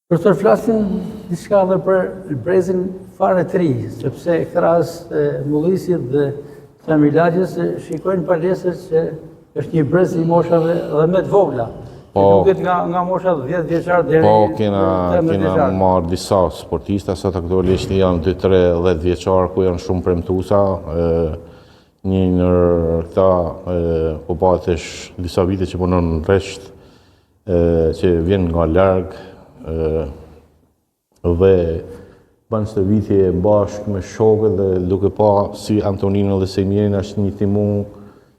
Profesor, flasim diçka edhe për brezin fare të ri, sepse krahas Mullisit dhe Samir Lagjës shikojnë palestër që është një brez i moshave dhe më të vogla. Po, duket nga, nga mosha 10 vjeçar deri po, kena, kena marrë disa sportista, sot aktualisht janë 2-3 10 vjeçar ku janë shumë premtusa, një ndër këta po bëhet disa vite që punon në rresht, që vjen nga larg dhe bën stërvitje bashkë me shokët dhe duke pa si Antonino dhe Sejmirin është një timu,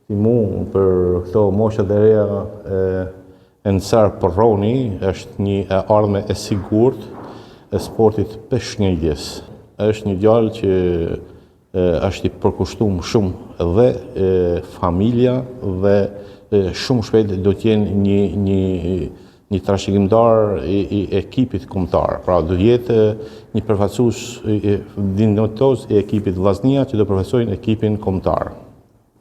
timu për këto moshat e reja e, Ensar Përroni është një e ardhme e sigurt e sportit peshëngritjes. është një djalë që është i përkushtum shumë dhe familja dhe shumë shpejt do të jenë një një një trashëgimtar i, i ekipit kombëtar. Pra do të jetë një përfaqësues dinjitoz i ekipit Vllaznia që do përfaqësojnë ekipin kombëtar.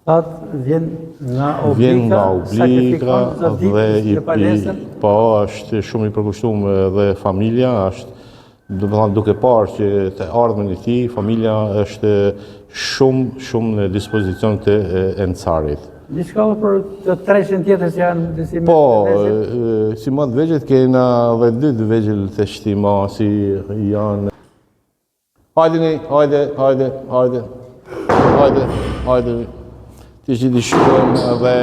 Thatë vjen nga Oblika, vjen nga Oblika dhe i, i po është shumë i përkushtuar dhe familja është do të thonë duke parë që të ardhmen e tij familja është shumë shumë në dispozicion të Ensarit. Diçka edhe për të treshin tjetër që janë disi më Po, si më të vegjël kena dhe dy të vegjël të shtima si janë Hajdeni, hajde, hajde, hajde, hajde, hajde. Ti që t'i shkojmë edhe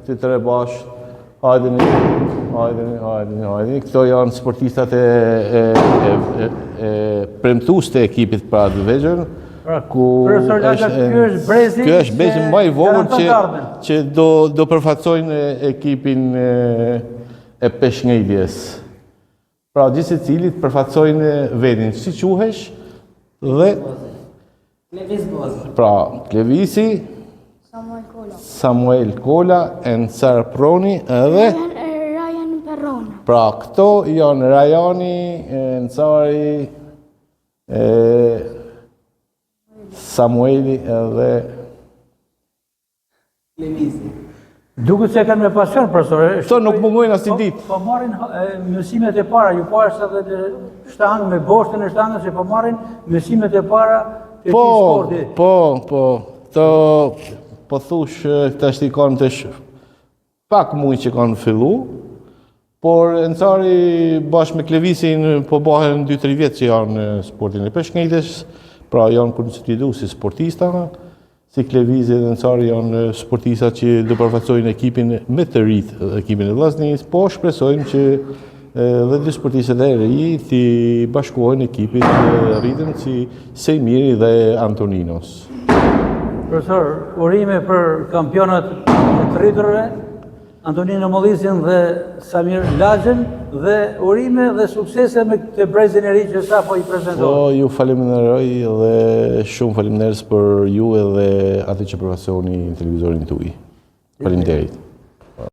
të tre bashkë. Hajdeni, hajdeni, hajdeni, hajdeni. Këto janë sportistat e, e, e, e, e premtues të ekipit pra të vegjël. Pra, ku është, ky është brezi ky është brezi më i vogël që që do do përfaqësojnë ekipin e, e peshëngritjes. Pra gjithsecili të përfaqësojnë vetin, si quhesh dhe Klevis Bozi. Pra, Klevisi, Samuel Kola. Samuel Kola, Ensar Proni edhe Rajan Perroni. Pra, këto janë Rajani, Ensari, e, Samueli edhe Klevisi. Duket se e kanë me pasion, profesor. Këto nuk mungojnë asnjë po, ditë. Po marrin mësimet e para, ju pashë edhe në shtangë me boshtin e shtangës që po marrin mësimet e para të po, sporti. Po, po, po. Po thush tashti kanë të Pak muaj që kanë fillu, por Ensari bashkë me Klevisin po bahen 2-3 vjet që janë në sportin e peshëngritjes, pra janë konsolidu si sportista, si Klevisi dhe Ensari janë sportista që do përfaqësojnë ekipin me të rritë, ekipin e Vllaznisë, po shpresojmë që dhe dy sportistët e ri t'i bashkohen ekipit të rritën si Sejmiri dhe Antoninos. Profesor, urime për kampionat e të rriturve, Antonino Mollisin dhe Samir Lagjën dhe urime dhe suksese me këtë brezin e ri që sapo i prezentove. Po, ju faleminderoj dhe shumë faleminderit për ju edhe atë që përfaqësoni në televizorin tuaj. Faleminderit.